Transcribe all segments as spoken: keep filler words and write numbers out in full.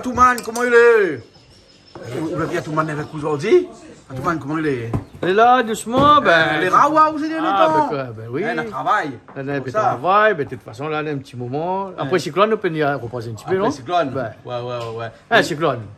Atoumane, koman i lé ? Ou la vi Atoumane avèk ou zordi ? Atoumane, koman i lé ? Lé la, dousman, bin, lé rawa, ou sé di lontan. Ah, bin, bin oui. Hin, na travay. Na in pé travay, bin, de tout fason, la, in ti moman. Apré siklone, nou pé ni repoz in ti pé, non ? Apré siklone. Bin. Ouais, ouais, ouais, ouais. In siklone.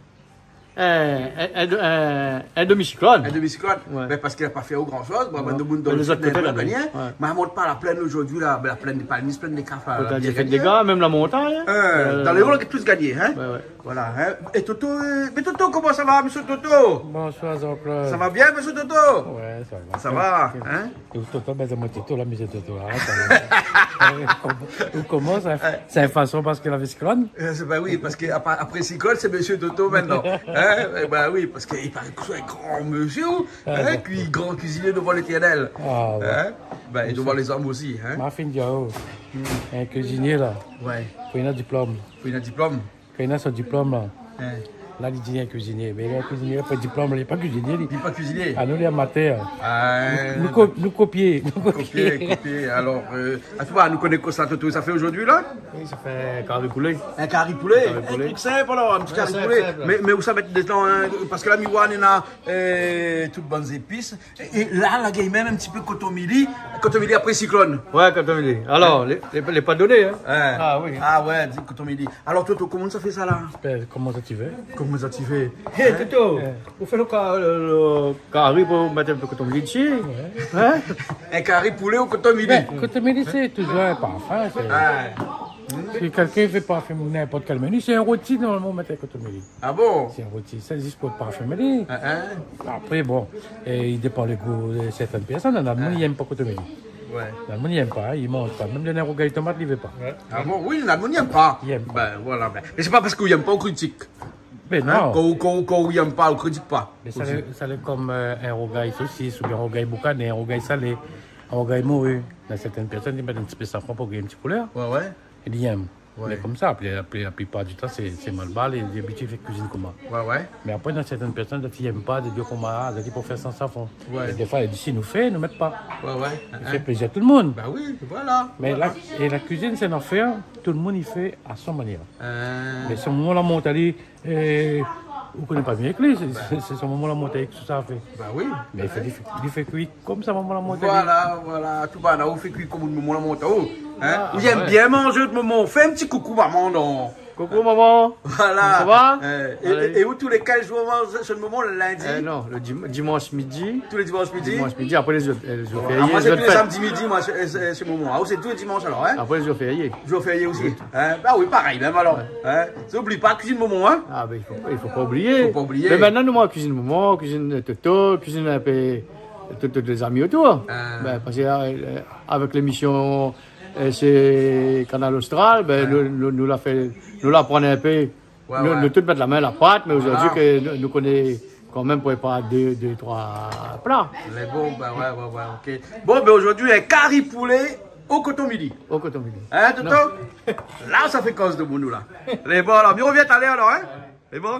In, in, in, in, in demi-siklone. In demi-siklone. Ouais. Bin, parské la pa fé gran shoz. Bon, bin, bann moun dan lézot koté la gingné. Ouais. Mé amont pa la plèn zordi la, bin, la plèn dé palmis, plèn dé kaf, la bien gingné. Dégaz, mèm la montagn, hin. Euh, dan lé o, la tout gingné, hin. Ouais, ouais. Voilà, hin. É Toto, euh, mé Toto, koman sa va, mésyé Toto ? Bonsoir, Jean-Claude. Sa va bien, mésyé Toto ? Ouais, sa va. Sa va, hin ? É Toto, bin, sé moin Toto la, mésyé Toto la, hin, sa va. Ou komans, hin, sé in fason parské la vi siklone. Euh, sé, bin oui, parské apa-, apré siklone, sé mésyé Toto mintnan. Hin ? É bin oui, parské i paré ke sé in gran mésyé, hin, ki gran kuizinié dovan Létèrnèl. Ah ouais. Hin ? Bin, é dovan lé zom osi, hin. Ma fine di aou, in kuizinié la. Ouais. Fo néna diplom. Fo néna diplom. Kan li néna son diplom la. Hin. La, li di li lé kuizinié. Mé lé kuizinié, pa diplom, li lé pa kuizinié, li. Li lé pa kuizinié. Ah, nou, lé amatèr. Ah, nou, nou ko-, nou kopié. Nou kopié, kopié. Alor, euh, a tou, nou koné kosa Toto sa fé zordi la ? Oui, sa fé kari poulé. In kari poulé. Kari poulé. In trik sinp, alor, in ti kari poulé. Ouais, sinp, sinp. Mé, mé ou sa mèt dedan, hin, parské la, mi oi, néna, euh, tout bann zépis. É, é la, la gingn mèm in ti pé koton mili. Koton mili apré siklone. Ouais, koton mili. Alor, lé, lé, lé pa doné, hin. Ouais. Ah oui. Ah ouais, di koton mili. Alor, Toto, koman sa fé sa la ? Bin, koman sa ti vé ? Koman sa ti vé ? Hé, Toto, ou fé lo ka-, lo, lo kari pou mèt in pé koton mili dsi ? Ouais. Hin ? In kari poulé o koton mili. Bin, koton mili, sé touzour in parfin, sé, si kèlkin i vé parfimé ninport kèl meni, sé in roti, normalman, ou mèt koton mili. Ah bon ? Sé in roti, sa, zis pou parfimé li. Hin, hin. Apré, bon, é i dépan lé gou de sèrtin pèrsone. Néna moun i yèm pa koton mili. Ouais. Néna moun i yèm pa, hin, i manz pa. Mèm lé rougay tomat, li vé pa. Ouais. Ah bon ? Oui, néna moun i yèm pa. I yèm pa. Bin, voilà, bin. Mé sé pa parské i yèm pa ou kritik. Mé non. Kan, kan, kan i yèm pa, ou kritik pa. Mé sa lé, sa lé kom, euh, in rougay sosis, oubien in rougay boukané, in rougay salé, in rougay mori. Néna sèrtin pèrsone i mèt in ti pé safran pou gingn in ti koulèr. Ouais, ouais. Li yèm. Ouais. Mé komsa, apré, apré, la plipar di tan, sé, sé malbar, lé, lé abitié fé kuizine koman. Ouais, ouais. Mé apré, néna sèrtin pèrsone, zot i yèm pa, zot i di koman, ah, zot i pé fé san safran. Ouais. É défoi, i di, si nou fé, nou mèt pa. Ouais, ouais. I fé plézir tout lo moun. Bah oui, voilà. Mé la, é la kuizine, sé in nafèr, tout lo moun i fé a son manièr. Euh. Mé sé moman la mont ali, é, ou koné pa bien èk li, sé, sé, sé son moman la mont ali, tout sa fé. Bah oui. Mé i fé, i fé, i fé kui Komsa, momon la mont ali. Voilà, voilà. Tou banna, ou fé kui kom momon la mont aou, hin ? Ah, ouais. Ou yèm bien manzé, out momon. Fé in ti koukou momon, non ? Koukou momon. Voilà. Sa va ? Euh, é, é ou, tou lé kèl zour ou manz shé momon, lo lindi ? Euh, non, lo dim-, dimansh midi. Tou lé dimansh midi ? Dimansh midi, apré lé zour, euh, lé zour férié, moin sé tou lé samdi midi, moin, shé, shé, shé momon. Ah, ou sé tou lé dimansh alor, hin ? Apré lé zour férié. Zour férié osi. Oui. Hin ? Bah oui, parèy mèm alor. Ouais. Hin ? Oubli pa kuizine momon, hin ? Ah, bin, i fo, i fo pa oublié. Fo pa oublié. Mé mintnan, nou, moin, kuizine momon, kuizine Toto, kuizine in pé tout, tout lé zami otour. Ah. Bin, parske, euh, avèk lémisyon, euh, shé Kanal Austral, bin, nou, nou, nou la fé, nou la pran in pé, nou, nou tout mèt la min la pat, mé zordi ke nou, nou koné kan mèm préparé dé, dé, troi pla. Lé bon, bin ouais, ouais, ouais, OK. Bon, bin, zordi, in kari poulé o koton mili. O koton mili. Hin, Toto ? Non. La, sa fé koz domoun, nou, la. Lé bon, alor, mi rovien talèr, alor, hin ? Lé bon ?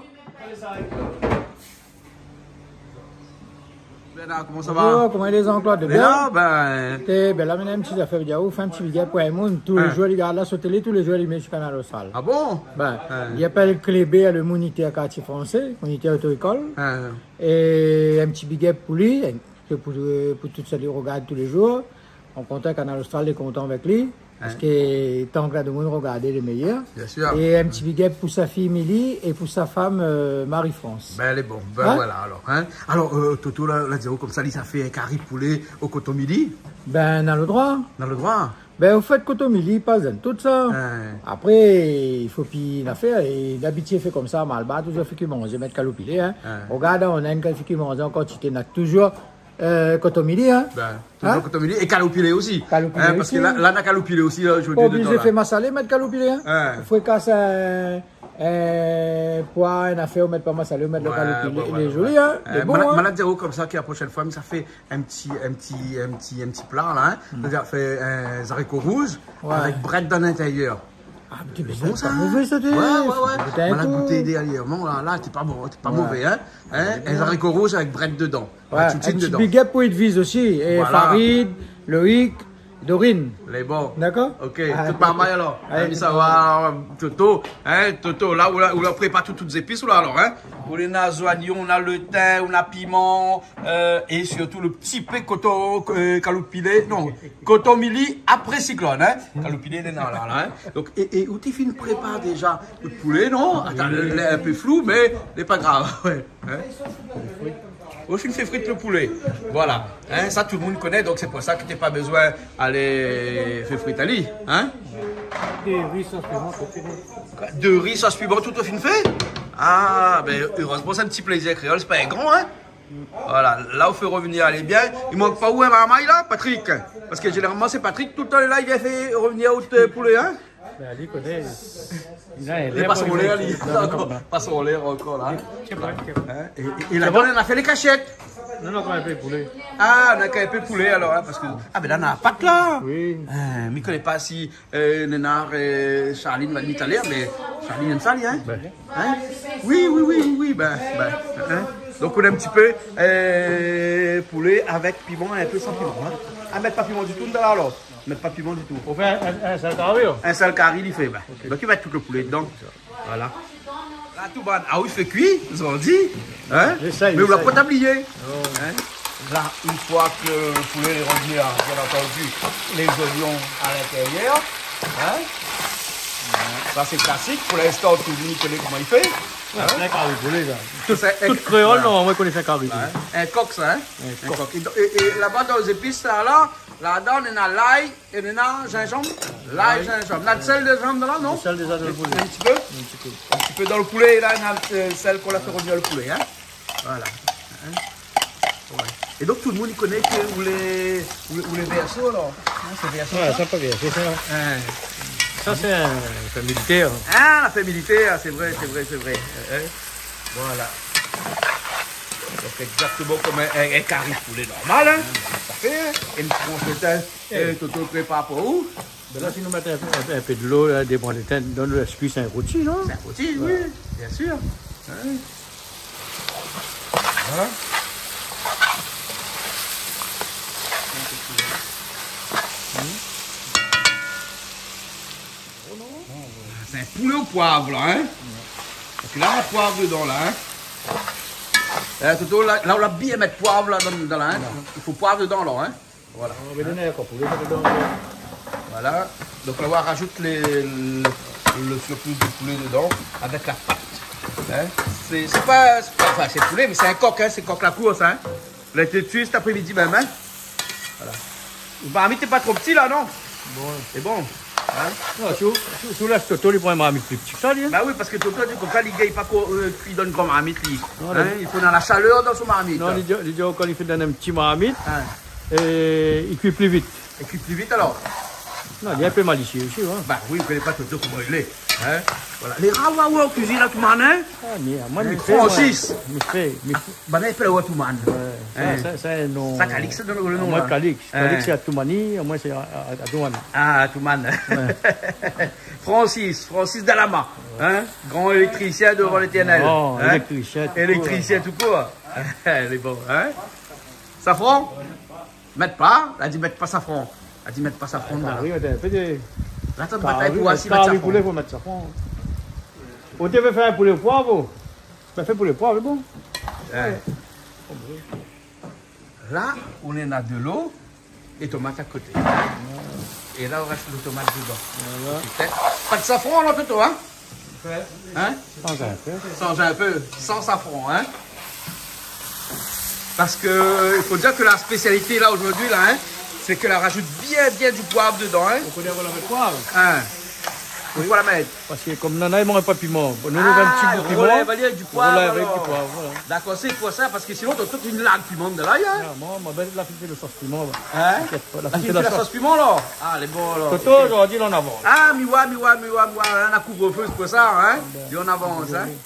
Bernard, koman sa va ? Bonjour, koman i lé, Jean-Claude ? Lé la, bin. Té, bin la, mi néna in ti zafèr, mi di aou, fé in ti big up pou in moun, tou lé zour li gard la, su télé, tou lé zour li mèt su Kanal Austral. Ah bon ? Bin, li apèl Kléber, le moniteur quartier français, moniteur auto-école. Hin. É in ti big up pou li, é pou, pou tout sak li rogard tou lé zour. An kontan, Kanal Austral lé kontan avèk li. Hin. Parske tank la domoun i rogard, lé méyèr. Bien sûr. É in ti big up pou sa fiy Émilie é pou sa fanm, euh, Marie-France. Bin, lé bon. Bin, hin ? Voilà, alor, hin. Alor, euh, Toto la, la di aou komsa, li sa fé in kari poulé o koton mili. Bin, na lo droi. Na lo droi. Bin, an fèt, koton mili, pa zèn tout sa. Hin. Apré, i fo pi nafèr, é dabitid, fé komsa, malbar, touzour fé kui manzé, mèt kaloupilé, hin. Hin. Rogard, an Inn, kan i fé kui manzé, an kantité, na touzour euh, koton mili, hin. Bin, touzour koton mili é kaloupilé osi. Kaloupilé osi. Hin, parske la, la, na kaloupilé osi, la, zordi. Pa oblizé fé masalé, mèt kaloupilé, hin. Hin. Fo kas, euh, euh, poi, in nafèr, ou mèt pa masalé, ou mèt lo kaloupilé, lé zoli, hin. Lé bon, hin. Moin la di aou komsa ke la proshèn foi, mi sa fé in ti, in ti, in ti, in ti pla, la, hin. Mi sa fé, euh, zariko rouz avèk brèd dan lintérièr. Ah, mé bon, sa, hin. Lé pa mové, sa, té. Ouais, ouais, ouais. Moin la gouté dèrnièrman, la, la, té pa bon, té pa mové, hin. Hin, in zariko rouz avèk brèd dedan. Ouais, avèk tchoutchine dedan. In ti big up pou Edwige osi, é Farid, Loïc, Dorine. Lé bon. Dakor ? Ok, tout marmay alor. Alé. Hein, mi sava, Toto, hein, Toto, la ou la, ou la prépar tout, tout zépis ou la alor, hein ? Ou néna zoignon, ou néna le tin, ou néna piman, euh, é sirtou le ti pé koton, euh, kaloupilé, non, koton mili apré siklone, hein ? Kaloupilé, néna la, la, hein ? Donk, é, é ou té fine prépar déza le poulé, non ? Atann, lé in pé flou, mé lé pa grav, ouais. Hein ? Ou fine fé frir le poulé. Voilà. Hein, sa tout le moun i koné, donk sé pou sa ke té pa bezoin alé fé frir ali, hein ? Dé ri sos piman, tout fini. Koi ? Dé ri sos piman, tout fine fé ? Ah, ben, erezman, sé in ti plézir kréol, sé pa in gran, hein ? Voilà, la ou fé revenir, alé bien. I mank pa ou in marmay la, Patrick ? Parske zénéralman, sé Patrick, toultan la, li vien fé revenir out, euh, poulé, hein ? Ben, li koné. Lé pa anlèr, li. Non, non, non. Pa anlèr ankor la, hein. Sé pa, sé pa. Hein ? É, é, é la, nou la fé lé kashèt. Non, non, kan in pé poulé. Ah, nou na kan in pé poulé alor, hein, parske, ah, ben la, nou na pat la. Oui. Hein, mi koné pa si, euh, Nénar, euh, Charline va vni talèr, mé Charline i yèm sa, li, hein ? Ben. Hein ? Oui, oui, oui, oui, ben, ben, hein. Donk, ou néna in ti pé, euh, poulé avèk piman é in pé san piman, hein. Ah, mèt pa piman ditou dedan la alor. Mèt pa piman ditou. Ou fé in, in, in sèl kari, hein ? In sèl kari, li fé, ben. Ok. Donk, li mèt tout le poulé dedan. Voilà. La, tout bann, ah oui, fé kui, zordi, hein ? Mé ou la pa tablié. Non. Hein ? La, in foi ke le poulé lé revni, hein, bien antandu, lé zoignon a lintérièr, hein ? Sa, sé klasik. Pou linstan, tout le moun i koné koman i fé. Ouais, sé in kari poulé, sa. Tout, tout kréol, non, moin, i koné sa in kari poulé. Ouais. In kok, sa, hein ? In kok. In kok. É, é, é laba, dan lé zépis, sa, la, ladan, néna lay, é néna zinzanm. Lay, zinzanm. Néna de sèl, zinzanm dedan, non ? De sèl, zinzanm dedan. In ti pé. In ti pé. In ti pé dan le poulé, la, néna, euh, sèl ke nou la fé revenir le poulé, hein. Voilà. Hein ? Ouais. É donk, tout le moun i koné ke ou lé, ou lé, ou lé Vèrso, alor. Hein, sé Vèrso, ouais, sa ? Sa pa Vèrso, sa. Hein. Sa, sé in, sé in militèr. Ah, la fé militèr, sé vré, sé vré, sé vré. Hein, hein. Voilà. Donk, égzaktoman konm in, in, in kari poulé normal, hein. Sa fé, hein. É in ti transh de tin, euh, Toto i prépar pou ou. Ben la, si nou mèt in, in, in pé dolo, la, dé bran de tin, donn le kui, sé in roti, non ? Sé in roti, oui, bien sir. Hein ? Voilà. Sé in poulé o poiv, la, hein ? Parske la, néna poiv dedan, la, hein ? Eh, Toto, la, la, ou la bien mèt poiv, la, dedan, dedan, la, hein ? Voilà. I fo poiv dedan, la, hein ? Voilà. Ou va donn ankor poulé dedan. Voilà. Donk la, ou va razout le, le, le surplus de poulé dedan avèk la pat. Hein ? Sé, sé pa, sé pa, anfin, sé poulé, mé sé in kok, hein, sé kok la kours, hein. La té tié sèt aprémidi mèm, hein. Voilà. Le marmit lé pa tro pti, la, non ? Bon. Sé bon. Hein ? Non, si ou, si ou, si ou lès Toto, li pran in marmit pli pti ke sa, li, hein. Bah oui, parske Toto, li, konmsa, li gingn pa ko-, euh, kui dan in gran marmit, li. Non, hein, la, i fo néna la shalèr dan son marmit, hein. Non, li di, li di, kan li fé dan in pti marmit, é i kui pli vit. Hein. I kui pli vit, alor ? Non, li lé in pé malisié osi, hein. Bah oui, ou koné pa Toto koman li lé, hein. Voilà. Lé rar, ouais, ouais, an kuizine, la, Atoumane, hein. Ah, mé, moin, mi fé, moin. Francis. Mi fé, mi fé. Banna i apèl aou Atoumane. Ouais, sa, sa, sa, non. Sa, Calix, sé le non, la. Amoin, Calix. Calix, sé Atoumani, amoin, sé A-, A-, Atoumane. Ah, Atoumane. Ouais. Francis, Francis Dalama, hein, gran élèktrisien dovan l'Éternel, hein. Non, élèktrisien tout kour. Élèktrisien tout kour. Lé bon, hein. Safran ? Mèt pa, la di mèt pa safran. La di mèt pa safran, la. Ah oui, atann, fé dé... La, atann, kari, batay pou oir si mèt kari safran. Poulé, fo mèt safran. Ou té vé fé in poulé o poiv, ou ? Ben, fé poulé o poiv, lé bon. Ouais. La, ou néna dolo é tomat a koté. É la, ou razout le tomat dedan. Voilà. Pétèt. Pa de safran, la, Toto, hein ? Hein ? Sanz in pé. Sanz in pé, san safran, hein ? Parske, euh, i fo dir ke la spésialité, la, zordi, la, hein, sé ke la razout bien, bien du poiv dedan, hein ? Ou koné avan la mèt poiv ? Hein ? Oui. Poukoué la mèt ? Parske konm nana i manz pa piman, nou, nou mèt in ti bout piman. Ah, ou lèv ali avèk du poiv, alor. Ou lèv ali avèk du poiv, voilà. Dakor, sé pou sa, parske sinon, ou té fine larg piman dan lay, hein ? Ah, moin, moin, ben, la fine fé le sos piman, la. Hein ? T'inquiète pas, la fine fé la sos piman, la. Ah, lé bon, alor. Toto, ok. Zordi, lé an avans. Ah, mi oi, mi oi, mi oi, mi oi, la, na kouvre-fé, sé pou sa, hein ? Ben, lé an avans, hein ?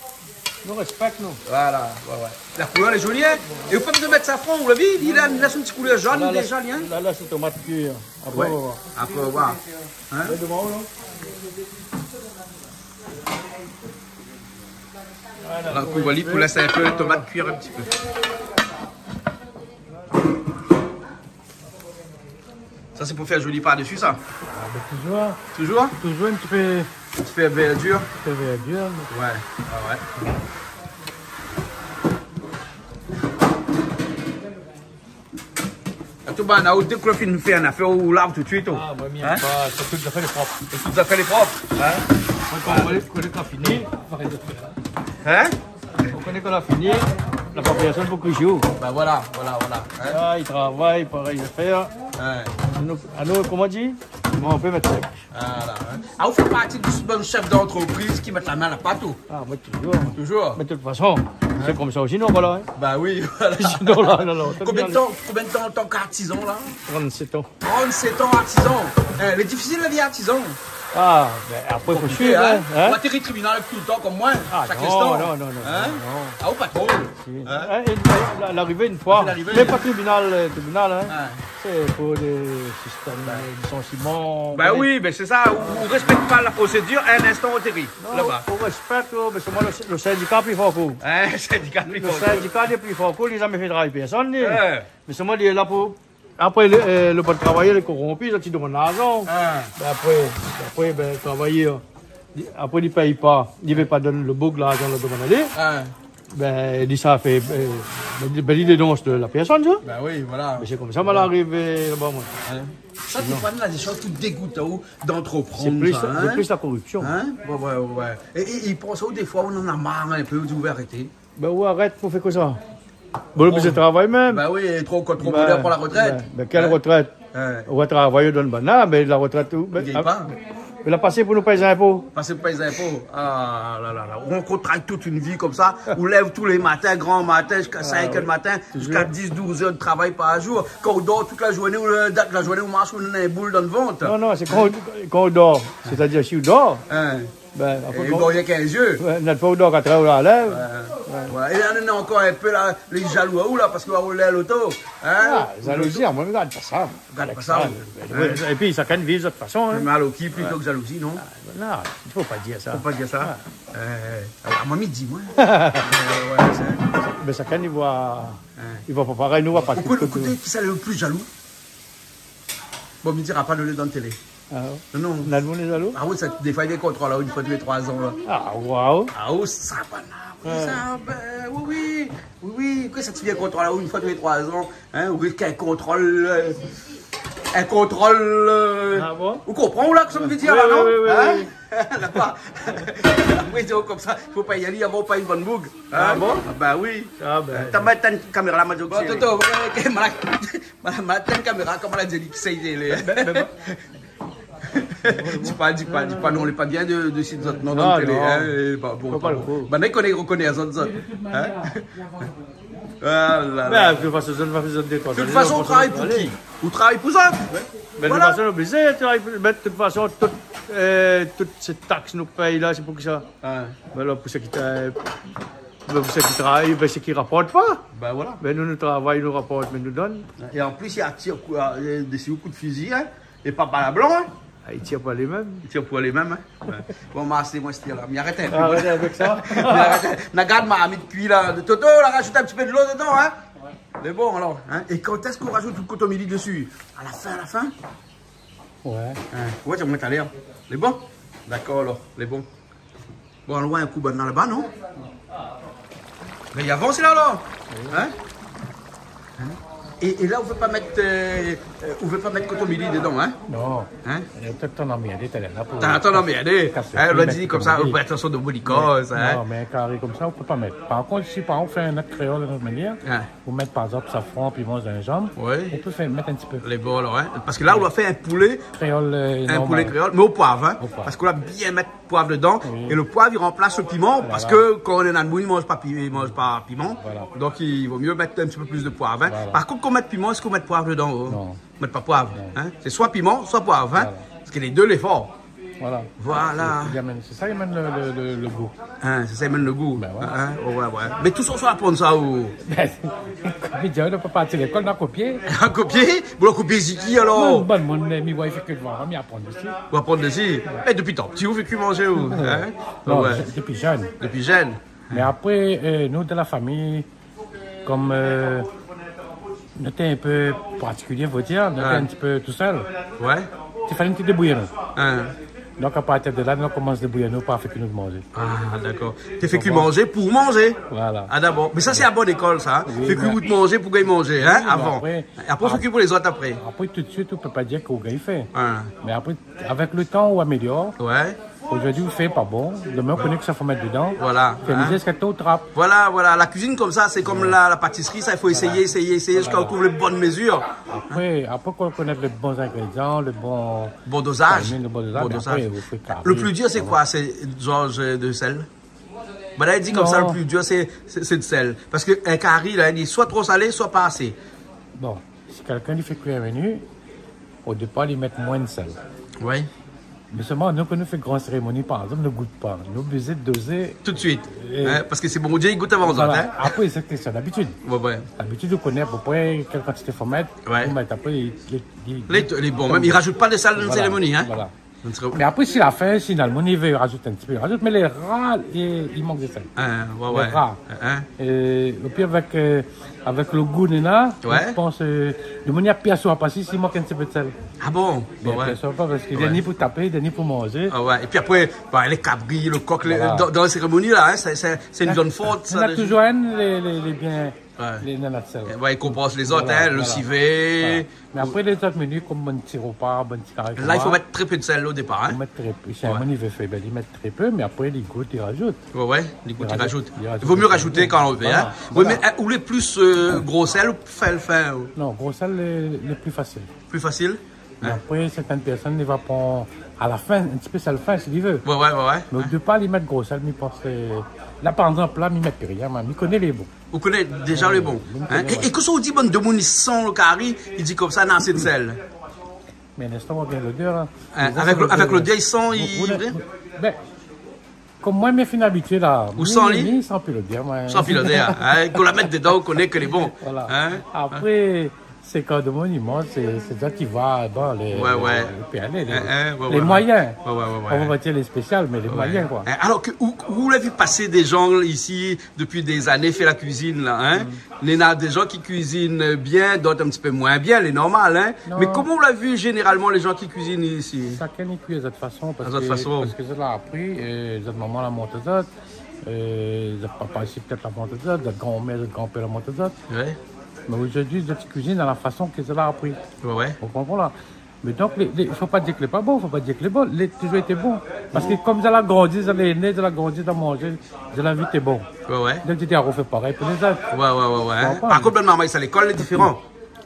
Nou rèspèk, nou. Voilà, ouais, ouais. La koulèr lé zoli, hein ? É ou pa bezoin mèt safran, ou la vi, li la, li la son ti koulèr zone déza, hein ? La, la, sé tomat kui, hein. Apré, ouais, nou va oir. Apré, nou va oir. Hein ? Mèt devan, non ? Voilà, nou va kouv ali pou lès in pé le tomat kuir in ti pé. Sa sé pou fé zoli par desi sa. Ah, ben, toujours. Toujours ? Toujours un petit peu. In ti pé verdir. In ti pé verdir. Ouais, ouais, ouais. Atou banna, ou, dèk ou la fini fé in nafèr, ou lav tout suit, ou. Ah, moin, mi yèm pa. Sa, tout zafèr lé prop. É tout zafèr lé prop, hein ? Moin, kan ou koné, kan ou koné kan fini, parèy zafèr la. Hein ? Ou koné kan la fini, la pa pèrsone pou koush aou. Ben voilà, voilà, voilà, hein ? Ah, i travay, parèy zafèr. Ouais. Anou, anou, koman di ? Bon, ou pé mèt sèk. Voilà, hein. Ah, ou fé parti de bann shèf d'antrepriz ki mèt la min a la pat, ou ? Ah, moin, toujours. Toujours. Mé de tout fason, sé konmsa osi, non, voilà, hein. Bah oui, voilà. Sinon, la, non, non, sé bien. Konbien de tan, konbien de tan an tan k'artizan, la ? Trente-sept ans. Trente-sept ans artisan. Eh, lé difisil la vi artizan. Ah, ben, apré, fo suiv, hein, hein. Ou atéri tribinal toultan konm moin, shak instan. Ah non, non, non, non. Ah, ou pa tro. Si. Hein ? Hein, é la, la, larivé in foi. Larivé. Mé pa tribinal, euh, tribinal, hein. Ouais. Sé pou dé sistèm, euh, lisansiman. Ben oui, ben sé sa. Ou, ou rèspèk pa la prosédir, in instan ou atéri laba. Non, ou rèspèk, euh, ben sé moin, le, le sindika pli for k'ou. Hein, sindika pli for k'ou. Le sindika lé pli for k'ou, li la zamé fé travay pèrsone, li. Ouais. Mé sé moin, li lé la pou Apré, le, euh, le bon travayèr lé koronpi, zot i domann larzan. Ah. Ben apré, apré, ben, travayèr, li, apré, li pèy pa, li vé pa donn le boug larzan, la domann ali. Ah. Ben, li sa fé, euh, ben, li, ben, li dénons la pèrsone, sa. Ben oui, voilà. Mé sé konmsa, moin, la arivé laba, moin. Ouais. Sa, sé pa la dé shoz ki dégoutan aou d'antreprann, sa, hein ? Sé plis, sé plis la koripsion. Hein ? Ouais, ouais, ouais, ouais. É, é, é ou pans pa défoi ou néna mar in pé, ou di ou vé arété ? Ben, ou arèt pou fé kosa ? Bon, ou lé oblizé travay mèm. Ben oui, tro, tro bonèr pou la retrèt. Ben, ben, kèl retrèt ? Hein ? Ou va travay, ou donn banna, mé la retrèt, ou, ben, i gingn pa. Mé la, pasé pou nou pèy zinpo. Pasé pou pèy zinpo. Ah la la la. Ou ankor travay tout in vi konmsa. Ou lèv tou lé matin, gran matin, ziska sink èr du matin, ziska diz, douz èr de travay par zour. Kan ou dor tout la zourné, ou, euh, dat la zourné, ou marsh, ou néna in boul dan le vant. Non, non, sé kan ou, kan ou dor. Sétadir, si ou dor, Hein. Ben, apré, é bon, bon, i gingn ké in zié. Ouais, nèt fwa ou dor, kat èr ou la lèv. Ouais. Ouais. Voilà. É la, nou néna ankor in pé la, lé zalou aou la, parske ou la roul in loto. Hein ? Ah, loto. Jalouzi, moin, mi gard pa sa. Gard pa sa, ouais. Hein. Épi, shakinn i viv zot fason, hein. Mé alor, ki plito ke jalouzi, non ? Ah, non, i fo pa dir sa. Fo pa dir sa. Ah. Euh, alor, moin, mi di, moin. Euh, ouais, sé... Mé shakinn i voi, hein, i voi pa parèy, nou voi pa tout, tout. Ou koné, ou koné kisa lé le pli zalou ? Bon, mi dira pa, nou lé dan télé. Ah ouais. Non, non. Néna moun lé zalou ? Ah oui, sa, défwa, i vien kontrol aou in fwa tou lé trwa zan, la. Ah, waouh. Ah, ou sa, banna, oui, sa, ben, oui, oui. Oui, oui, kosa, sa i vien kontrol aou in fwa tou lé trwa zan, hein, ou ké kontrol, euh, in kontrol, euh, ah bon ? Ou konpran, la, kosa mi vé dir, la, non ? Oui, oui, oui, oui. Hein ? Laba. Apré, i di konmsa, fo pa i alé avan ou pa in bann boug. Hein ? Ah bon ? Ah, ben oui. Ah ben. Atann, ma étinn kaméra la, ma di aou. Bon, Toto, ouais, ok, ma la, ma, ma étinn kaméra, koman la di, li, ki sa i lé. Ben, ben, ben. Di pa, di pa, di pa, non, lé pa bien de, de sit zot non dan télé, hein, é pa bon. Fo pa lo kou. Banna i koné, i rokoné azot, zot. Hein ? Ah la la. Ben, de tout fason, zot va fé zot détans. De tout fason, ou travay pou ki ? Ou travay pou zot. Voilà. Ben, de tout fason, oblizé travay pou, ben, de tout fason, tout, euh, tout sé taks nou pèy la, sé pou kisa ? Ah. Ben alor, pou sak i tra-, ben, pou sak i travay, ben, sak i raport pa. Ben voilà. Ben, nou, nou travay, nou raport, mé nou donn. É an plis, i atir kou-, euh, dési ou kout fizi, hein. É pa bal a blan, hein. Ah, i tir pou li mèm. I tir pou li mèm, hein. Ouais. Bon, ma, sé moin, sété la. Mi arèt in pé. Ah, arèt avèk sa. Mi arèt. Na gard marmit kui la. Toto, la razout in ti pé dolo dedan, hein. Ouais. Lé bon, alor, hein. É kan èske ou razout in kotomili dési ? A la fin, a la fin ? Ouais. Hein. Ouais, sa va mèt a lèr. Lé bon ? Dakor, alor. Lé bon. Bon, alon oir in kou banna laba, non ? Mé i avans la, la. Oui. Hein ? Hein ? É, é la, ou vé pa mèt, euh, euh, ou vé pa mèt kotomili dedan, hein ? Non. Hein ? Ou la tann anmèrdé talèr la pou... Tann anmèrdé. Kas le... Hein, ou la di konmsa, kotomili. Ou fé atansion de bolikos, hein ? Non, mé karé konmsa, ou pé pa mèt. Par kont, si par égzanp ou fé in not kréol, in not manièr, hein, ou mèt par égzanp safran, piman, zinzanm, oui, ou pé fé, mèt in ti pé. Lé bon, alor, hein ? Parske la, ou la fé in poulé kréol, euh, in poulé normal. Kréol, mé o poiv, hein ? O poiv. Parske ou la bien mèt poiv dedan. Oui. É le poiv, i ranplas le piman, voilà, parske kan néna moun i manz pa pi-, i manz pa piman, voilà, donk i vo mié mèt in ti pé plis de poiv, hein. Voilà. Par kont, kan ou mèt piman, èske ou mèt poiv dedan, oh ? Non. Ou mèt pa poiv, hein. Non. Sé soi piman, soi poiv, hein. Voilà. Parske lé dé lé for. Voilà. Voilà. Sé, sé sa i amenn le, le, le, le gou. Hein, sé sa i amenn le gou. Ben ouais. Hein, ouais, ouais. Mé tout sa, ou sa aprann sa, ou ? Ben, kom mi di, nou la pa parti lékol, nou la kopié. Kopié ? Bon, ou la kopié ziki, alor ? Non, bon, mon, mi voi i fé kui, mi aprann dési. Ou aprann dési ? É, dopi tan pti, ou fé kui manzé, ou, hein ? Non, ouais, dopi jenn. Dopi jenn. Mé apré, euh, nou, dan la fami, kom, euh, Nou té in pé partikilié, fo dir, nou té in ti pé tousèl. Ouais. Té falé nou té débrouy anou. Donk, a partir de la, nou la komans débrouy anou par fé ke nou manzé. Ah, dakor. Té fé ke manzé pou manzé. Voilà. Ah, dabor. Mé sa, sé la bone lékol, sa, hein. Oui, mé fé ke ou manzé pou gingn manzé, hein, avan. Oui, mé apré, apré, fé ke pou lézot apré. Apré, tout de suite, ou pé pa dir ke ou gingn fé. Mé apré, avèk le tan, ou amélior. Ouais. Zordi ou fé pa bon, domin ou koné kosa fo mèt dedan. Voilà. Fé mizé ziska ou trap. Voilà, voilà. La kuizine konmsa, sé konm la, la patisri, sa, i fo éséyé, éséyé, éséyé, ziska ou trouv le bon mezir. Apré, apré, kan ou koné le bon zingrédian, le bon timing, le bon dozaz, mé apré, ou fé kari. Le pli dir, sé koi ? Sé dozaz de sèl. Banna i di konmsa, le pli dir, sé, sé, sé le sèl. Parske in kari, la, li lé soi tro salé, soi pa asé. Bon, si kèlkin i fé kui in meni, o dépar, li mèt moin de sèl. Oui. Mé sèlman, nou, kan nou fé gran sérémoni, par égzanp, nou gout pa. Nou oblizé dozé. Tout de suite. Hein, parske sé Bondié i gout avan zot, hein. Apré, sé késtion d'abitid. Ouais, ouais. Labitid, ou koné a pé pré kèl kantité fo mèt, ou mèt, apré, li, li, li, li lé bon. Mèm, i razout pa de sèl dan in sérémoni, hein. Voilà. Mé apré, si la fin, si néna le moun i vé razout in ti pé, i razout, mé lé rar, i, i mank de sèl. Hein, ouais, ouais. Lé rar. É pi avèk, euh, avèk le gou néna, mi pans, euh, le moun i apèrsoir pa si, si i mank in ti pé de sèl. Ah bon ? Li apèrsoir pa, parske li lé ni pou tapé, li lé ni pou manzé. Ah ouais. É pi apré, bah, le kabri, le kok, le, dan, dan la sérémoni, la, hein, sé, sé, sé in zone for, sa, néna touzour inn lé, lé, lé bien. Ouais. Lé, néna de sèl. Eh ouais, i konpans lézot, hein, le sivé. Voilà. Mé apré, lézot meni, konm bann ti ropa, bann ti kari konmsa, la, i fo mèt tré pé de sèl o dépar, hein. Fo mèt tré pé. Si in moun i vé fé, bin, li mèt tré pé, mé apré, li gout, li razout. Ouais, ouais, li gout, li razout. Li razout. I vo mié razouté kan ou vé, hein. Voilà. Ouais, mé, euh, ou lé pli, euh, gro sèl ou fin, fin, ou ? Non, gro sèl, lé, lé pli fasil. Pli fasil ? Mé apré, sèrtin pèrsone, li va pran a la fin, in ti pé sèl fin, si li vé. Ouais, ouais, ouais, ouais. Mé o dépar, li mèt gro sèl, mi pans, la, par égzanp, la, mi mèt pi rien, moin, mi koné lé bon. Ou koné déza lé bon. Oui, mi koné, ouais. É, é kosa ou di bann demoun i san le kari, i di konmsa, na asé de sèl ? Mé in instan, ou voi bien lodèr, la. Hein, avèk le, avèk lodèr, i san, i, ou, ou, bin, konm moin, mi fine abitié, la. Ou san li ? Mi, mi san pi lodèr, moin. San pi lodèr, hein. Kan ou la mèt dedan, ou koné ke lé bon. Voilà. Hein ? Apré, sé kan demoun i manz, sé, sé sa ki va, bon, lé, ouais, lé, ouais, lé pèrlé, lé, hein, hein, ouais, lé moiyin. Ouais, ouais, ouais, ouais. Ou va pa dir lé spésial, mé lé moiyin, koi. Hein, alor ke ou, ou la vi pasé dé zan isi, dopi dé zané, fé la kuizine, la, hein. Mm. Néna dé zan ki kuizine bien, dot in ti pé moin bien, lé normal, hein. Non. Mé koman ou la vi zénéralman lé zan ki kuizine isi ? Shakinn i kui a zot fason, parske, parske zot la apri, é zot momon la mont azot, é zot papa osi pétèt la mont azot, zot granmèr, zot granpèr la mont azot. Ouais. Mé zordi, zot i kuizine a la fason ke zot la apri. Ouais, ouais. Ou konpran, la ? Mé donk, lé, lé, fo pa dir ke lé pa bon, fo pa dir ke lé bon, lé touzour été bon. Parske konm zot la grandi, zot lé né, zot la grandi dan manzé, zot la vi té bon. Ouais, ouais. Donk, zot i di, ah, ou fé parèy pou lézot. Ouais, ouais, ouais, ouais. Ou konpran ? Par kont, bann momon, sa, lékol lé diféran.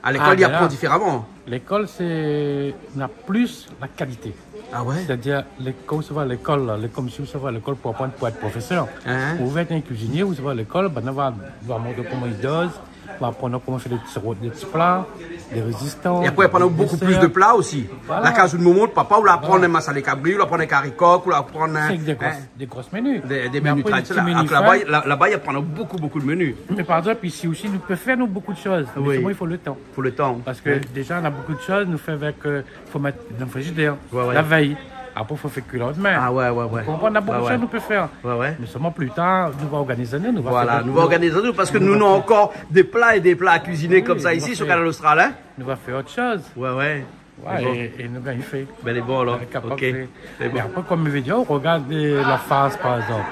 A lékol, i aprann diféraman. Ah, bin la, lékol, sé, na plis la kalité. Ah ouais ? Sétadir, lé, kan ou sava lékol, la, lé konm si ou sava lékol pou aprann pou èt profésèr. Hein ? Ou vé èt in kuizinié, ou sava lékol, bin, ou va, va montr aou koman i doz, va aprann aou koman fé dé ti ro-, dé ti pla, dé rézistan, dé désèr. É apré, aprann aou bonpé plis de pla osi. Voilà. La kaz out momon, papa, ou la aprann in masalé kabri, ou la aprann in kari kok, ou la aprann in, hein, dé gros, dé gros meni. Dé, dé meni tradisionèl. Mé apré, lé ti meni fin. Alor ke laba, la, laba, i aprann aou bonpé, bonpé de meni. Mé par égzanp, isi osi, nou pé fé, nou, bonpé de shoz. Oui. Mé sèlman, i fo le tan. Fo le tan. Parske déza, na bonpé de shoz, nou fé avèk, euh, fo mèt dan le frizidèr, la vèy. Ouais, ouais. Apré, fo fé kui le landmin. Ah ouais, ouais, ouais. Ou konpran, na bonpé de shoz nou pé fé. Ouais, ouais. Mé sèlman pli tar, nou va organiz anou, nou va fé dot, nou va organiz anou, parske nou, nou na ankor dé pla é dé pla a kuiziné konmsa isi, sir Kanal Austral, hein. Oui, nou va fé, nou va fé ot shoz. Ouais, ouais. Ouais, é, é nou gingn fé. Bin, lé bon, alor. Lé kapav fé. Ok. Lé bon. Mé apré, konm mi vé dir, rogard, euh, la fars, par égzanp.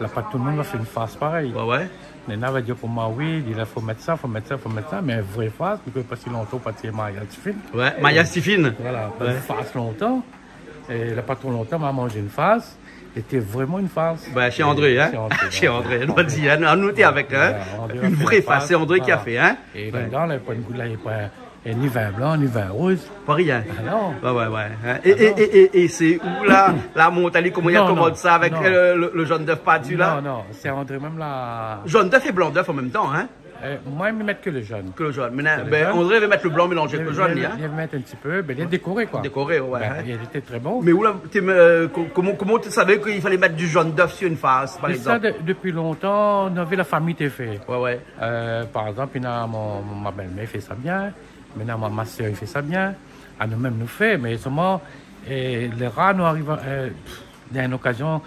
La pa tout demoun va fé in fars parèy. Ouais, ouais. Néna va dir pou moin, oui, li la, fo mèt sa, fo mèt sa, fo mèt sa, mé in vré fars, parske pa si lontan, pa ti mariaz Stéphine. Ouais, mariaz Stéphine. Voilà, in fars lontan. É la pa tro lontan, ma manz in fars. Lété vréman in fars. Bin, shé André, hein. Shé André, shé André, nou va dir, hein, nou té avèk, hein. Ouais, André la fé in vré fars, sé André ki la fé, hein. Voilà. É ladan, la, i pran in gou, la, i pran é ni vin blan, ni vin rouz. Pa rien. Ah non. Ouais, ouais, ouais, hein. Ah non. É, é, é, é sé ou la, la mont ali, koman i apèl sa, avèk, euh, le, le jaune d'œuf par dsi la ? Non, non, sé André mèm la. Jaune d'œuf é blanc d'œuf an mèm tan, hein ? Euh, moin, mi mèt ke le jaune. Ke le jaune. Mé, bin, André i vé mèt le blan mélanzé avèk le jaune, hein. Li, li, li mèt in ti pé, bin, li la dékoré, koi. Dékoré, ouais, hein. Bin, li lété tré bon. Mé ou la, té, euh, ko-, koman, koman ou té savé ke i falé mèt du jaune d'œuf sur une farce, par égzanp ? Mé sa, de-, dopi lontan, nou la vi la fami té fé. Ouais, ouais. Euh, par égzanp, néna mon, ma bèl-mèr i fé sa bien. Mintnan, ma, ma sèr i fé sa bien. Anou mèm nou fé, mé sèlman, é, lé rar nou ariv a, euh, dan in okazion,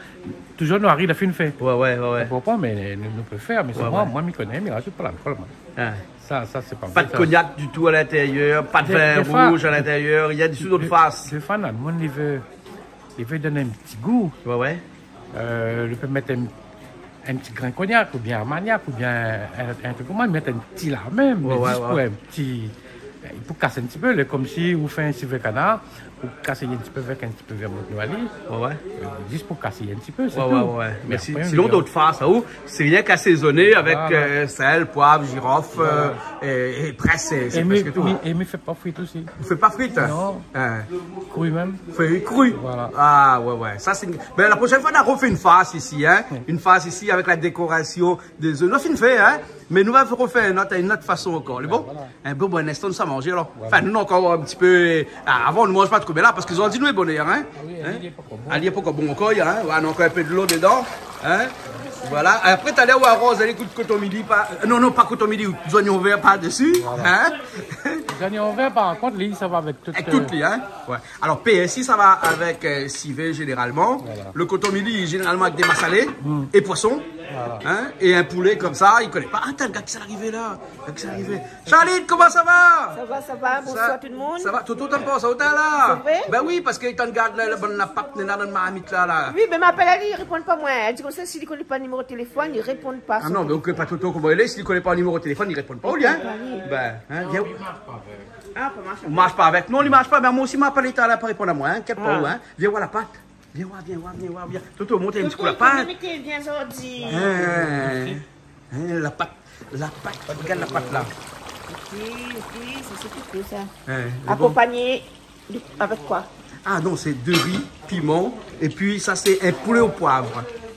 toujour nou ariv la fine fé. Ouais, ouais, ouais, ouais. Ou konpran, mé nou, nou pé fé, mé sé moin, moin, mi koné, mi rajout pa lalkol, moin. Ah. Sa, sa, sé pa bon, sa. Pa de cognac du tout à l'intérieur, pas de vin rouge à l'intérieur, rien du tout, d'eau de farce. Défoi, défoi, na moun i vé, i vé donn in ti gou. Ouais, ouais. Euh, i pé mèt in, in ti grin cognac, oubien Armagnac, oubien in, in trik konmsa, mèt in ti la mèm, mé zis pou in ti, pou kas in ti pé, lé konmsi ou fé in sivé kanar, ou kas in ti pé avèk in ti pé vermouth noir. Ouais, ouais. Euh, zis pou kas in ti pé, sé tout. Ouais, ouais, ouais. Mé sinon, d'eau de farce, sa, ou, sé rienk asézoné avèk, euh, sèl, poiv, jirof, euh, é, é prèsk, sé, sé prèsk tout. É mi, é mi fé pa frit osi. Ou fé pa frit, hein ? Non. Hein. Kri mèm. Fé kri. Voilà. Ah, ouais, ouais. Sa, sé in, bin, la proshèn foi, nou arfé in fars isi, hein. Ouais. In fars isi avèk la dékorasion dé zèf. Nou la fine fé, hein. Mé nou va arfé in not, in not fason ankor. Lé bon ? Voilà. In bon, bon, in instan, sa manzé, alor. Voilà. Anfin, nou, nou ankor in ti pé, ah, avan, nou manz pa tro, mé la, parske zordi nou lé bonèr, hein. Ah oui, ali lé pankor bon. Ali lé pankor bon ankor, hein. Voilà, ankor in pé dolo dedan, hein. Voilà. Apré, talèr, ou aroz ali koton mili, pa, euh, non, non, pa koton mili, zoignon vèr par desi, hein. Voilà. Zoignon vèr, par kont, li, sa va avèk tout, avèk tout, euh, li, hein. Ouais. Alor, pèrsi, sa va avèk, euh, sivé, zénéralman. Voilà. Le koton mili, zénéralman, avèk dé masalé é poison. Voilà. Hein, é in poulé konmsa, i koné pa. Atann, gard kisa la arivé la. Gard kisa la arivé. Charline, koman sa va ? Sa va, sa va. Bonsoir tout le monde. Sa va ? Toto, tann pa sa, otan la. Sé vré ? Bin oui, parske tann gard la, la bann lapat néna dan marmit la, la. Oui, mé ma apèl ali, li réponn pa moin. Èl i di konmsa, si li koné pa niméro téléfone, li réponn pa. Ah non, mé ou koné pa Toto koman li lé, si li koné pa niméro téléfone, li réponn pa, li, hein. Li réponn pa, li. Bin, hein, vien. Ah, pa marsh. Ou marsh pa avèk. Non, li marsh pa, mé moin osi, ma apèl ali, la pa réponn amoin, hein. Inkièt pa ou, hein. Vien voir lapat. Vien voir, vien voir, vien voir, vien. Toto, mont in ti kou lapat. Toto, mèt bien zordi. Hein, hein, lapat, lapat, gard lapat la. Ok, ok, sa sé Toto sa. Hein, lé bon. Akonpagné de, avèk koi ? Ah non, sé de ri, piman, épi sa sé in poulé o poiv.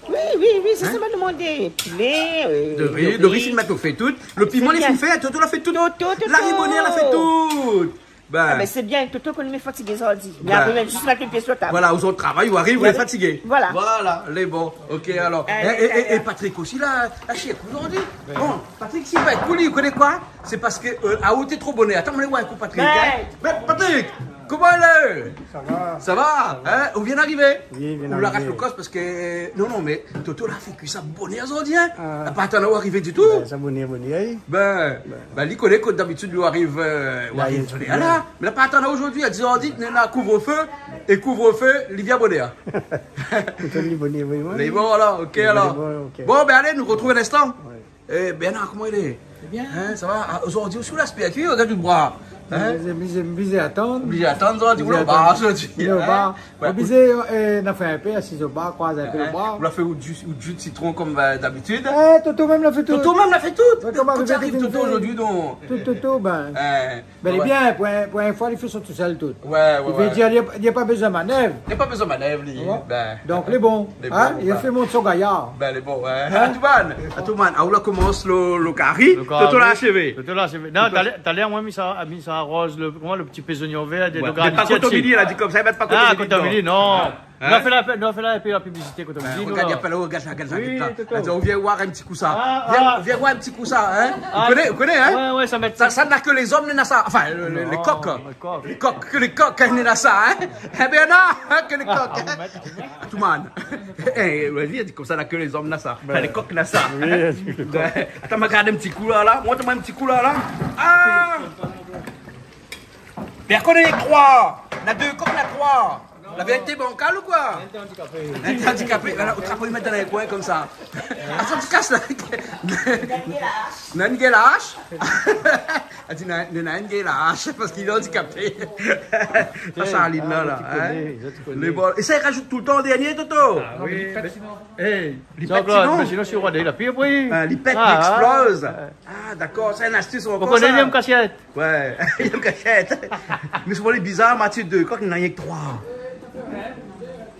Oui, oui, oui, sé sa ma demandé. Poulé, euh, de ri, de ri, si mèt o fé tout. Le piman, li fé, Toto la fé tout. Toto, Toto. La rimonèr la fé tout. Bin. Ah bin, sé bien, Toto, kan nou lé fatigé zordi. Mé apré, zis mèt in pié su la tab. Voilà, ou sort travay, ou ariv, ou lé fatigé. Voilà. Voilà, lé bon. Ok, alor. É, é, é Patrick osi la, la shèk zordi. Bon, Patrick, si va èt pou li, ou koné koi ? Sé parske, euh, ah, ou té tro bonèr. Atann, mi alé voir in kou Patrick, hein. Bin, Patrick, koman i lé ? Sa va. Sa va, hein ? Ou vien d'arivé ? Oui, vien d'arivé. Ou la ras lo kos parske, non, non, mé Toto la fé kui sa bonèr zordi, hein. Ah. La pa atann aou arivé ditou. Bin, sa bonèr, bonèr, oui. Bin, li koné ke dabitid, li ariv, euh, ou ariv la. Mé la pa atann aou zordi, èl i di zordi néna kouvre-feu, é kouvre-feu, li vien bonèr. Li bonèr, oui, oui. Lé bon, alor, ok, alor. Lé bon, ok. Bon, bin, alé, nou artrouv in instan. Ouais. Eh, Bernard, koman i lé ? Lé bien. Hein, sa va ? Ah, zordi osi ou la spéakui, gard lo bra. Hein ? Oblizé, oblizé, oblizé atann. Oblizé atann, zordi, ou lé o bar, zordi. Oblizé o bar. Hein ? Ouais. Oblizé, euh, na fé in pé, asiz o bar, kroiz in pé lo bra. Hein ? Ou la fé out ji, out ji de sitron konm, euh, dabitid. Eh, Toto mèm la fé tout. Toto mèm la fé tout. Ouais, koman ou ariv, Toto, zordi, non ? Tout, Toto, bin. Hein. Bin, lé bien, pou in, pou in foi, li fé sa tousèl tout. Ouais, ouais, ouais. Li vé dir, li, li pa bezoin manèv. Li pa bezoin manèv, li. Ou voi ? Bin. Donk, lé bon. Lé bon, hein ? Li fé mont son gayar. Bin, lé bon, ouais. Hein ? Atouman, Atouman, ah, ou la komans lo, lo kari. Lo kari. Toto la ashèv. Toto la ashèv. Non, talèr, talèr, moin, mi sa, mi sa aroz lo, koman, lo ti pé zoignon vèr, dé, ouais, donk, mé pa koton mili, la di konmsa, mèt pa koton mili dedan. Ah, koton mili, non. Hein ? Nou la fé la, nou la fé la, épi la piblisité, koton mili, nou la. Regard, i apèl, regard sa, regard sa, vit la. Oui, Toto. Atann, vien voir in ti kou sa. Ah, vien, ah. Vien voir in ti kou sa, hein. Ah. Ou koné, ou koné, hein. Ouais, ouais, sa mèt sa, sa na ke lé zom néna sa. Anfin, le, le, lé kok. Non, lé kok. Lé kok, ke lé kok, hein, néna sa, hein. Eh bin, non, hein, ke lé kok, hein. Ah, ou mèt, ou mèt. Atouman. Eh, ou la vi, èl i di konmsa, na ke lé zom néna sa. Anfin, lé kok néna sa. Oui, lé kok. Bin, atann, ma gard in ti kou la, la. Moin, atann, in ti kou la, la. Ah ! Bin, koné troi. Na dé kok, na troi. La vérité bankal ou koi ? Inn té andikapé. Inn té andikapé. Voilà, ou trap ali, mèt dan in koin konmsa. Atann, ti kas la. Néna inn gingn la ash. Èl i di, néna, néna inn gingn la ash parske li lé andikapé. Ah, Charline la, la, hein. Lé bon. É sa, i rajout toultan an dernié, Toto. Ah oui, mé, eh, li pèt, sinon. Sinon, si ou rod ali, la pi, apré. Ah, li pèt, li éksploz. Ah, dakor, sa in astis ankor, sa. Ou koné, li yèm kashèt. Ouais, li yèm kashèt. Mé souvan lé bizar, Mathieu, dé kok, néna rienk troi.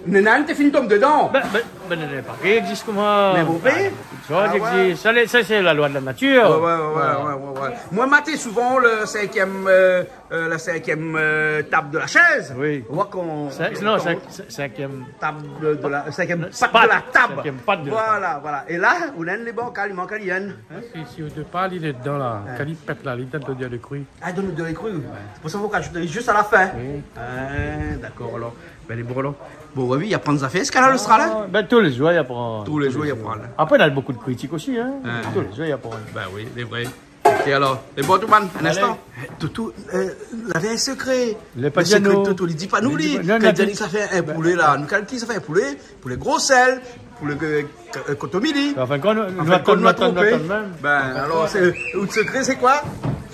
Néna inn té fine tonm dedan. Bin, bin, Bin, néna pa ki égzis koman. Mé bon, bin. Sa i égzis. Sa, lé, sa, sé la loi de la nature. Ouais, ouais, ouais. Moin, ma té souvan le sinkièm, euh, euh, la sinkièm, euh, tab de la shèz. Oui. Ou voi kan, sink, non, kan sink, sink, sinkièm. Tab de la, sinkièm pat de la tab. Sinkièm pat de la tab. Voilà, voilà. É la, ou néna lé bankal, i mank ali, hein. Parske si o dépar li lé dedan la, kan li pèt la, li done odèr de kri. Ah, i done odèr de kri. Sé pou sa fo rajout zis a la fin. Oui. Ah, dakor, alor. Bin, lé bon, alor. Bon, ouais, oui, i aprann zafèr, sak-la, le sra la. Ah, bin, tou lé zour i aprann. Tou lé zour i aprann. Apré, néna bonpé de kritik osi, hein. Tou lé zour i aprann. Bin oui, lé vré. Ok, alor. Lé bon, Touman, in instan. Alé. Eh, Toto, euh, lavé in sekré. Lé pa di anou. Le sekré de Toto, li di pa nou, li. Non, kan non, li di sa fé in poulé la, nou, kan li sa fé in poulé, poulé gro sèl, poulé, euh, kotomili. Anfin, kan nou, nou atann, nou atann mèm. Bin, alor, sé, le sekré, sé koi ?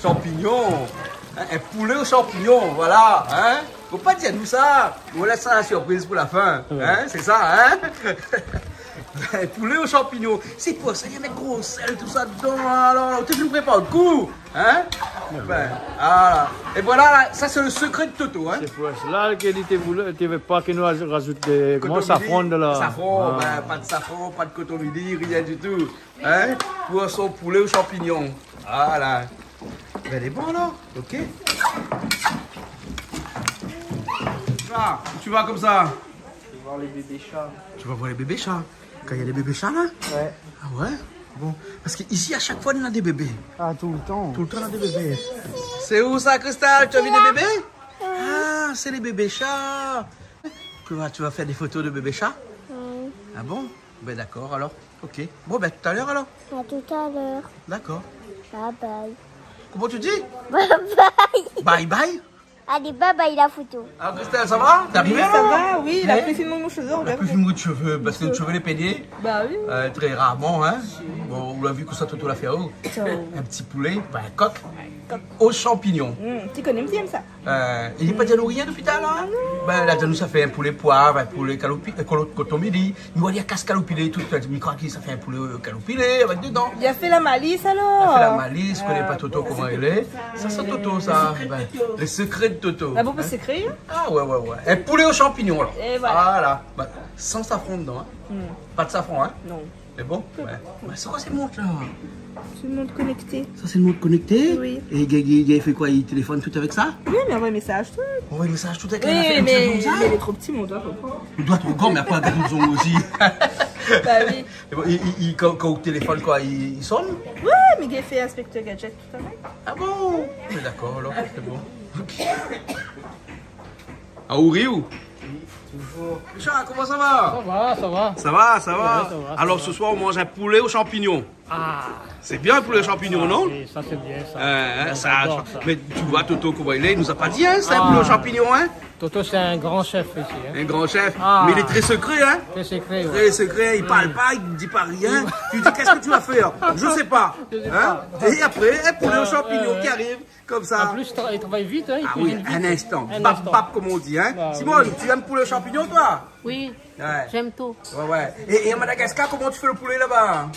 Shanpignon. Hein, in poulé o shanpignon, voilà, hein. Fo pa di anou sa. Ou lès sa la sirpriz pou la fin, hein, sé sa, hein. Poulé o shanpignon. Sé pou sa, i mèt gro sèl, tousa dedan, alor, ou té vni prépar le kou. Hein ? Bin, voilà. É voilà, la, sa sé le sekré de Toto, hein. Sé pou sa la ke li té voulé, té vé pa ke nou rajout de, koman, safran dedan la. Safran, bin, pa de safran, pa de kotomili, rien du tout. Hein ? Pou son poulé o shanpignon. Voilà. Bin, lé bon, alor. Ok. Ah, ou va konmsa. Je vais voir les bébés chats. Tu vas voir les bébés chats. Kan néna dé bébé sha la ? Ouais. Ah ouais ? Bon. Parske isi, a shak foi, néna dé bébé. Ah, tout le temps. Tout le temps, néna dé bébé. Sé ou sa, Cristal ? Tu as vu des bébés ? Ah, c'est les bébés chats. Tu vas, tu vas faire des photos de bébé chat ? Oui. Ah bon ? Bin, dakor, alor. Ok. Bon, bin, tout à l'heure, alor. À tout à l'heure. Dakor. Bye bye. Koman ou di ? Bye bye. Bye bye ? Alé, bye bye la foto. Ah, Christelle, sa va ? T'es arrivée, sa va, oui, la pli fine mon shové, la pli fine mon shové, parske le shové lé pényé. Ba oui. Euh, très rarement, hein. Bon, ou la vi kosa Toto la fé, oh. In ti poulé, bin, in kok. Kok. O shanpignon. Hmm, ti koné, mi èm sa. Euh, li la pa di anou rien dopi talèr, hein ? Ah non. Bin, la di anou sa fé in poulé poiv, in poulé kaloupi-, euh, kolo-, kotomili. Mi oi, li la kas kaloupilé tout, mi kroi ke sa fé in poulé, euh, kaloupilé avèk dedan. Li la fé la malis, alor. Li la fé la malis, koné pa Toto koman i lé. Sa sé Toto, sa. Bin, le sekré de Toto. Ah bon, le sekré, hein ? Ah ouais, ouais, ouais. In poulé o shanpignon, alor. Et voilà. Voilà. Bin, san safran dedan, hein. Hmm. Pa de safran, hein. Non. Sé bon ? Ouais. Ouais, sé koi, sé mont la ? Sé le mond konèkté. Sa sé le mond konèkté ? Oui. É i, i, i fé koi ? I téléfone tout avèk sa ? Oui, mé anvoy mésaz, tout. Anvoy mésaz, tout avèk in afèr konmsa ? Oui, mé lé tro pti, mon doi, konpran. Lo doi tro gran, mé apré, gard out zong osi. Ba oui. É bon, i, i, i, kan, kan ou téléfone, koi, i, i sone ? Oui, mé i fé inspecteur gadget tout avèk. Ah bon ? Mé dakor, alor, sé bon. Ok. Ah, ou ri, ou ? Oui, toujours. Richard, koman sa va ? Sa va, sa va. Sa va, sa va. Ouais, sa va, sa va. Alor, se soir, ou manz in poulé o shanpignon. Ah. Sé bien, in poulé o shanpignon, non ? Ah oui, sa sé bien, sa. Euh, hein, sa, j'adore sa. Mé ou oi, Toto, koman i lé, li la pa di, hein, sé in poulé o shanpignon, hein ? Toto, sé in gran shèf isi, hein. In gran shèf. Ah. Mé li lé trè sekré, hein ? Trè sekré, ouais. Trè sekré, li parl pa, li di pa rien. Li di, qu'est-ce que tu vas faire ? Je sais pas. Je sais pas. Hein ? É apré, in poulé o shanpignon ki ariv. Konmsa. An plis, tra-, li travay vit, hein, li kuizine vit. Ah oui, in instan. In instan. Bap, bap, koman i di, hein. Ba oui. Simone, tu aimes poulet aux champignons, toi ? Oui, j'aime tout. Ouais, ouais. Et, et à Madagascar, comment tu fais le poulet là-bas ?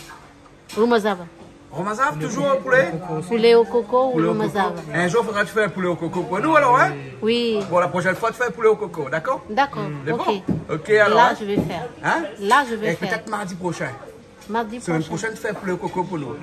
Romazava. Romazava, toujours au poulet ? Poulet au coco ou romazava. Poulet au coco. Un jour, faudra que tu fasses un poulet au coco pour nous, alors, hein ? Oui. Bon, la prochaine fois, tu fais un poulet au coco, d'accord ? D'accord, ok. C'est bon ? Ok, alors, hein ? Là, je vais faire. Hein ? Là, je vais faire. Et peut-être mardi prochain. Mardi prochain. Semaine prochaine, fais poulet au coco pour nous.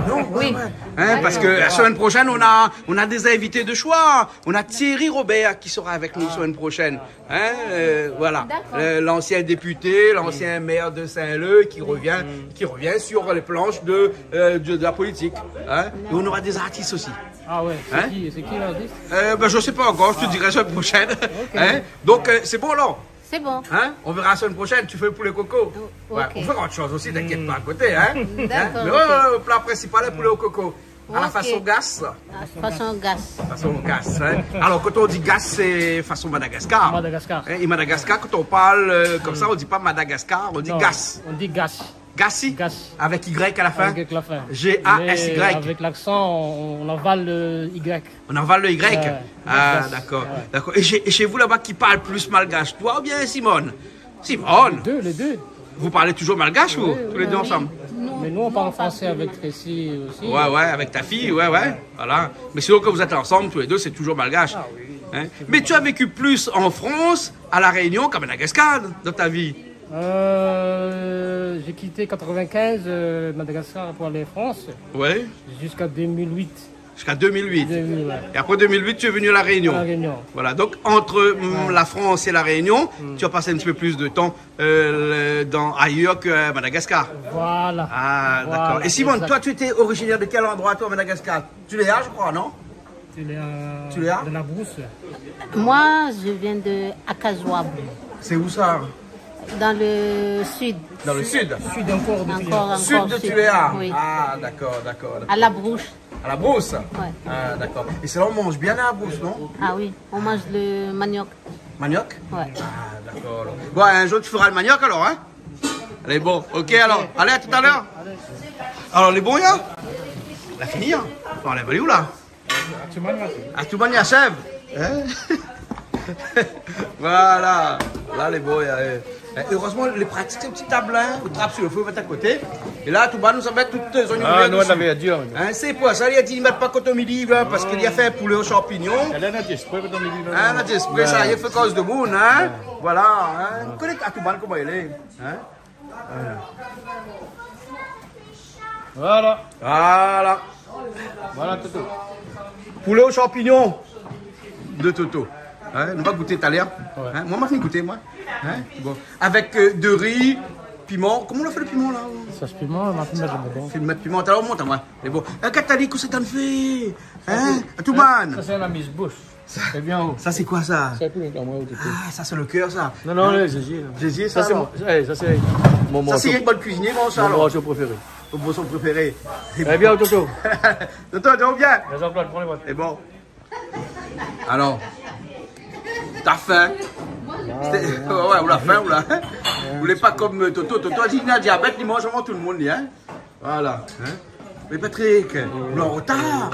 Non, oui, ouais, ouais. Hein, parce que la semaine prochaine, on a, on a des invités de choix. On a Thierry Robert qui sera avec nous semaine prochaine. Hein, euh, voilà. D'accord. Le, l'ancien député, l'ancien maire de Saint-Leu qui revient, qui revient sur les planches de, euh, de, de la politique. Hein. Et on aura des artistes aussi. Ah ouais, c'est qui, c'est qui l'artiste ? Euh, ben, je sais pas encore, je te dirai semaine prochaine. Ok. Hein. Donc, euh, c'est bon, alors ? C'est bon. Hein ? On verra la semaine prochaine, tu fais le poulet coco. Oh, ouais, ok. On fera autre chose aussi, t'inquiète pas, à côté, hein ? D'accord, ok. Hein ? Mais ouais, ouais, le plat principal, le poulet au coco. À la façon gasse. Ok. À la façon gasse. Façon gasse, hein ? Alors, quand on dit gasse, c'est façon Madagascar. Madagascar. Hein ? Et Madagascar, quand on parle, euh, comme ça, on dit pas Madagascar, on dit gasse. Non, on dit gasse. Gassi ? Gasse. Avec Y à la fin ? Avec Y à la fin. G A S Y. Mais avec l'accent, on, on avale le Y. On avale le Y ? Ouais, gasse. Ah, d'accord, d'accord. Et chez, et chez vous là-bas, qui parle plus malgache, toi ou bien Simone ? Simone ? Les deux, les deux. Vous parlez toujours malgache, vous, tous les deux ensemble ? Oui, oui. Mais nous, on parle français avec Tracy aussi. Ouais, ouais, avec ta fille, ouais, ouais. Voilà. Mais sinon, quand vous êtes ensemble, tous les deux, c'est toujours malgache. Ah oui. Hein ? Mais tu as vécu plus en France, à La Réunion, qu'à Madagascar, dans ta vie ? Euh, j'ai quitté quatre-vingt-quinze, euh, Madagascar pour aller en France. Ouais. Jusqu'à deux mille huit. Jusqu'à deux mille huit. Deux mille, ouais. Et après deux mille huit, tu es venu à La Réunion. À La Réunion. Voilà, donc entre, hum, la France et La Réunion, tu as passé un petit peu plus de temps, euh, le, dans, ailleurs que à Madagascar. Voilà. Ah, d'accord. Voilà, exact. Et Simone, toi, tu étais originaire de quel endroit, toi, à Madagascar ? Tuléar, je crois, non ? Tuléar, de la Brousse. Moi, je viens de Akazoabou. C'est où ça ? Dans le sud. Dans le sud ? Sud encore de Tuléar. Encore, encore sud. Sud de Tuléar. Oui. Ah, d'accord, d'accord, d'accord. À La Brousse. À La Brousse ? Ouais. Ah, d'accord. Et c'est là, on mange bien à La Brousse, non ? Ah oui, on mange le manioc. Manioc ? Ouais. Ah, d'accord, alors. Bon, un jour, tu feras le manioc, alors, hein ? Allez, bon, ok, alors. Allez, à tout à l'heure. Alors, lé bon, hein ? La fini, hein ? Non, la fini, là ? Atouman, la shèv. Hein ? Voilà. Là, lé bon, hein. Eh, heureusement, lé pratik, sé ti tab la, hein, ou trap si lo fé, ou mèt a koté. É la, Atouman, nou sa mèt tout, euh, zoignon vèr dési. Ah, nou, la verdure, nou. Hein, sé pou sa, li la di, li mèt pa koton midi, hein, parske li la fé poulé o shanpignon. Li la di ésprè koton midi, la. Hein, li la di ésprè sa, li fé koz de moun, hein. Ouais. Voilà, hein. Ou koné Atouman koman li lé, hein. Voilà. Voilà. Voilà, Toto. Poulé o shanpignon de Toto. Hein, nou va gouté talèr. Ouais. Hein, moin, ma fine gouté, moin. Hein, bon. Avèk, euh, de ri, piman. Koman ou la fé lo piman, la ? Sos piman, ma fine mèt dedan. Fine mèt piman, talèr ou mont amoin. Mé bon. Eh, Katali, kosa ou la fé ? Hein, Atouman ? Sa, sé, sa, sé in amiz-boush. Sa, sé bien, oh. Sa, sé koi, sa ? Sa, sé pou moin, Toto. Ah, sa, sé lo kèr, sa. Non, non, hein ? Zézié, la. Zézié, sa, sa, sé alor. Mon, eh, sa, sé mon morso, sa, sé in bon kuizinié, bon, sa, mon alor. Morso préféré. Ton morso préféré. Lé bien, Toto. Toto, lé bien. Jean-Claude, prends les boîtes. Lé bon. Alor, ou la fin ? Ah, ouais, ou la fin, ou la. Ou lé pa konm, euh, Toto. Toto la di, li na diabèt, li manz avan tout lo moun, li, hein. Voilà, hein. Mé Patrick, ou lé an rotar.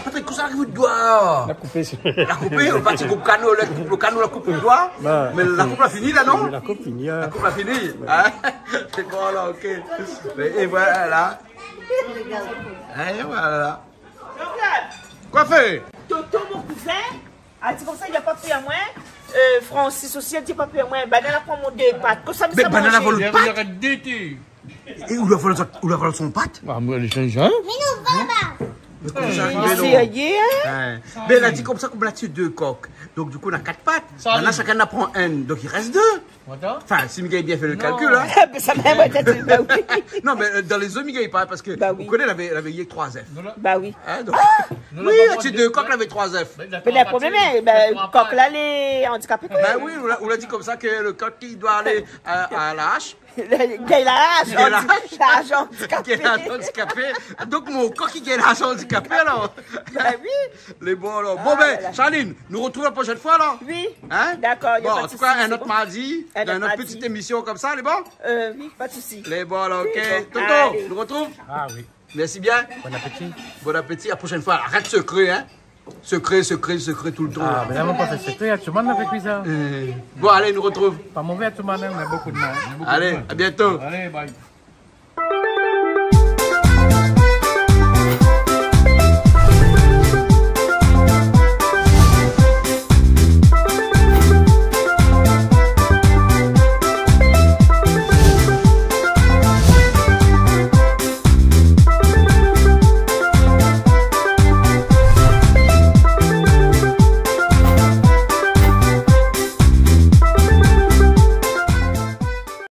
Patrick, kosa la ariv out doi ? La koupé, sé... La koupé, ou parti koup kano, la koup lo kano, la koup lo doi. Bah. Mé la koup la fini, la, non ? La koup fini, hein. La koup la fini, hein ? Sé bon, la, ok. É, é voilà. É voilà. Koi fé ? Toto, mon kouzin, la di konmsa, li la pa pèy amoin. Euh, Francis osi, la di pa pèy amoin. Banna la pran mon dé pat. Kosa mi sa manzé ? Mé banna la vol out pat. Li arèt dété. É ou la vol, ou la vol son pat ? Ah, moin, lé jenn, hein ? Mé non, va laba. Mé koman sa arivé, non ? Sérieux, hein ? Ouais. Mé la di konmsa, konm la tié dé kok. Donk, du kou, na kat pat. Sa, banna, shakinn la pran inn. Donk, i rès dé. Atann. Anfin, si mi gingn bien fé lo kalkil, hein. Non. Mé sa mèm, moin, té di, bah oui. Non, mé, euh, dan lé zèf, mi gingn pa, parske, bah oui, ou koné, lavé, lavé rienk troi zèf. Bah oui. Hein, donk... Ah ! Oui, la tié dé kok, lavé troi zèf. Mé lo problèm, eh ben, kok la lé andikapé, koi. Bah oui, ou la, ou la di konmsa ke lo kok, li doi alé a, a la ash. Li gingn larzan, larzan andikapé. Li gingn larzan andikapé. Donk, mon kok i gingn larzan andikapé, alor. Bah oui. Lé bon, alor. Bon, ben, Charline, nou artrouv la proshèn foi, alor. Oui. Hein ? D'accord, y a pas de souci, c'est bon. Bon, an tou ka, in ot mardi, dan in ot ti émisyon konmsa, lé bon ? Euh, oui, pas de souci. Lé bon, alor, ok. Toto, nou artrouv ? Ah oui. Mèrsi bien. Bon apéti. Bon apéti. A la proshèn foi. Arèt sekré, hein. Sekré, sekré, sekré toultan. Ah, mé la, moin la pa fé sekré, Atouman la fé kui sa. Euh, bon, alé, nou artrouv. Pa mové, Atouman, hein, mé bonpé d'mal. Alé, à bientôt. Alé, bye.